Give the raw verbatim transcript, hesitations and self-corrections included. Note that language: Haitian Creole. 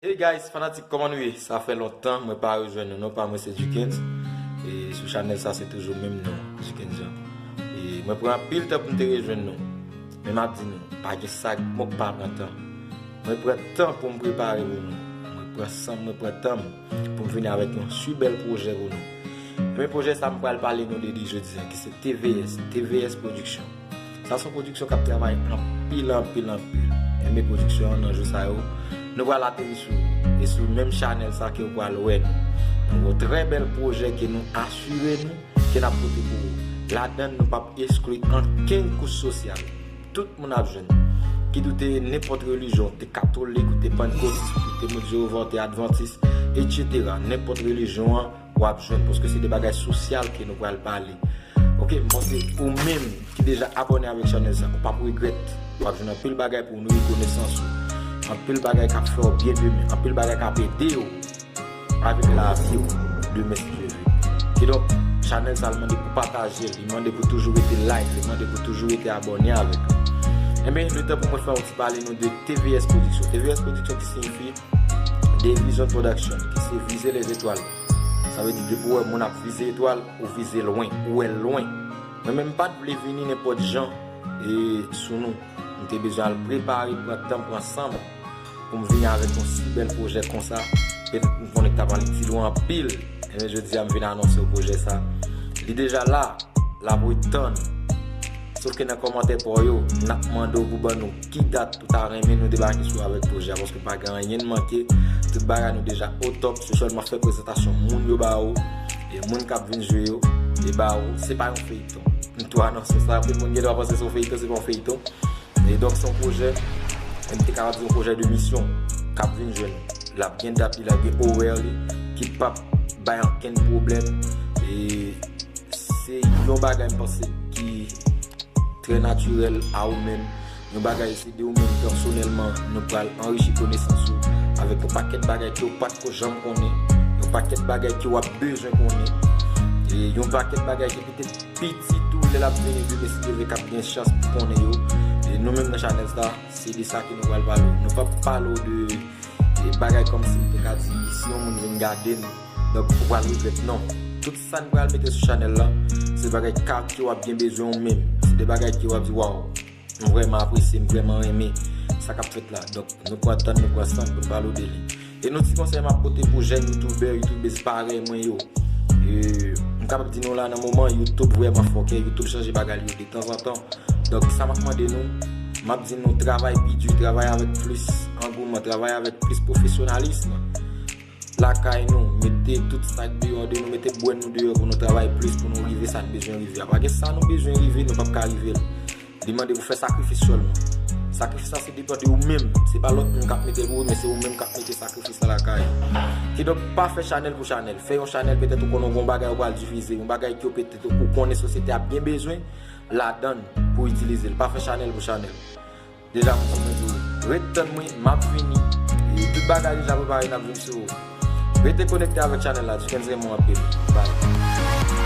Hey guys, fanatik, kòman nou ye? Sa fè lontan mwen pa rejwenn nou. Non pa mwen se Dukens. E sou chanèl sa se toujou menm non, Dukens Jean. E mwen pran anpil tan pou m te rejwenn nou. Men m ap di nou, pa gen sa k bon k pa pran tan. Mwen pran tan pou m prepare pou nou. Mwen pran san m, mwen pran tan m pou m vini avèk yon si bèl pwojè pou nou. Men pwojè sa m pral pale nou de li jodi a, ki se T V S, T V S Production. Sa se yon pwodiksyon k ap travay anpil, anpil, anpil. Enben pwodiksyon an nan jou sa yo, nou pral ateri sou ou. E sou menm chanèl sa ke w pral wè nou. Donk yon trè bèl pwojè ke nou asire nou ke n ap pote pou ou. Ladan n nou p ap eskli ankenn kouch sosyal. Tout moun ap jwenn. Kit ou te nenpòt relijyon, ou te katolik, ou te pannkotis, ou te moun Jewova, ou te advantis, etsetera. Nenpòt relijyon an, w ap jwenn, paske se de bagay sosyal ke nou pral pale. Ok, m panse ou menm ki deja abòne avèk chanèl sa, ou p ap regrèt. W ap jwenn anpil bagay pou w nouri konesans ou. Anpil bagay k ap fè w byen demen. Anpil bagay k ap ede w avèk lavi w demen si Dye vle. Kidonk, chanèl sa, li mande pou pataje l, li mande pou toujou rete like, li mande pou toujou rete abòne avèk nou. Enben, le tan pou mwen fè yon ti pale nou de T V S Production. T V S Production ki siyifi Day Vision Production, ki se vize lèzetwal. Sa vle di, depi w wè moun ap vize etwal, ou vize lwen, ou wè lwen. Mwen menm, m pa t vle vini nenpòt jan e sou nou. M te bezwen al prepare, pran tan, pran san m pou m vini avèk yon si bèl pwojè konsa. Petèt m konnen k t ap pale ti lwen anpil. Enben, jodi a, m vin anonse w pwojè sa. Li deja la, l ap ret tann. Sof ke nan kòmantè pa w yo, n ap mande w pou ban nou ki dat ou ta renmen nou debake sou avèk pwojè a, paske pa gen anyen n manke. Tout bagay nou deja o top, se sèlman fè prezantasyon moun yo ba ou, e moun k ap vin jwe yo, e ba ou. Se pa yon feyton. M tou anonse sa, anpil moun gen dwa panse se yon feyton, se pa yon feyton. E donk, se yon pwojè, m te kapab di yon pwojè de misyon k ap vin jwenn. L ap gen dat li, l ap gen orè li, ki p ap bay ankenn pwoblèm. E se yon bagay, m panse, ki trè natirèl a ou menm. Yon bagay, se de ou menm pèsonèlman, nou pral anrichi konesans ou avèk yon pakèt bagay ke w pa t ko janm konnen, yon pakèt bagay ke w ap bezwen konnen, e yon pakèt bagay ke petèt pitit ou, lè l ap vini demen si Dye vle, k ap gen chans pou konnen yo. E nou menm nan chanèl sa, se de sa ke nou pral pale w. Nou p ap pale w de e bagay kòmsi m te ka di, si yon moun vin gade n, donk, ou pral regrèt, non. Tout sa n pral mete sou chanèl la, se bagay k ap, ke w ap gen bezwen ou menm. Se de bagay ke w ap di, waw, m vrèman apresye, m vrèman renmen sa k ap fèt la. Donk, nou pran tan n, nou pran san n pou n pale w de li. E yon ti konsèy m ap pote pou jèn youtubè, youtubèz parèy mwen yo. E, m kapab di nou la, nan moman, YouTube vrèman fòkè, YouTube chanje bagay li yo detanzantan. Donk, sa m ap mande nou, m ap di nou travay pi di, travay avèk plis angouman, travay avèk plis pwofesyonalis lakay nou, mete tout sa k deyò de nou, mete bwèn nou deyò pou nou travay plis, pou nou rive sa n bezwen rive a. Pa gen sa nou bezwen rive, nou p ap ka rive l. Li mande pou fè sakrifis sèlman. Sakrifis la se depann de ou menm. Se pa lòt moun k ap mete l pou ou, men se ou menm k ap mete sakrifis la lakay ou. Kidonk, pa fè chanèl pou chanèl. Fè yon chanèl, petèt ou konnen w gen yon bagay ou pral difize, yon bagay ke petèt ou konnen sosyete ap gen bezwen ladan l pou itilize l. Pa fè chanèl pou chanèl. Deja, pou sa mwen di w, ret tann mwen, m ap vini. E tout bagay deja prepare, n ap vin sou ou. Rete konekte avèk chanèl la, Dukens renmen w anpil. Bye.